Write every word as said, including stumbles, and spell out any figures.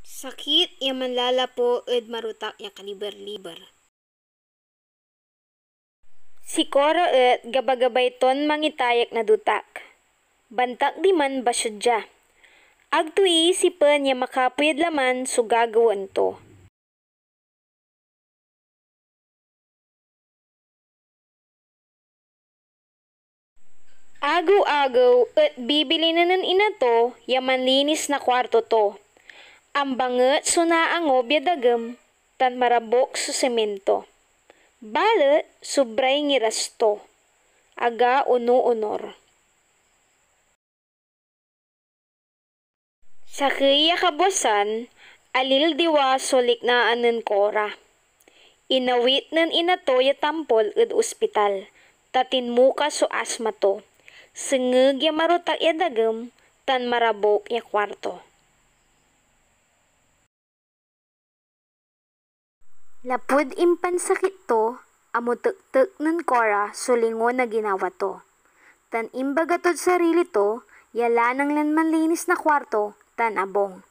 Sakit ya manlalapu ed marutak ya kaliber-liber. Si Cora et gabagabay ton mangitayek na dutak. Bantak diman basiod dia. Ag to iisipen ya makapoy ed laman so gagawaen to. Agew-agew et bibilinen nen ina to ya manlinis na kuarto to. Ambanget so naangob ya dagem tan marabuk so simento. Balet sobray ngiras to. Aga onoonor. Sakey a kabwasan, alildiwa so liknaan nen Cora. Inawit nen ina to ya tampol ed ospital, ta tinmuka so asma to. Sengeg ya marutak ya dagem tan marabuk ya kuarto. Lapud impansakit to, amotektek nen Cora so lingo na ginawa to, tan imbaga tod sarili to ya lanang lan manlinis na kuarto tan abung.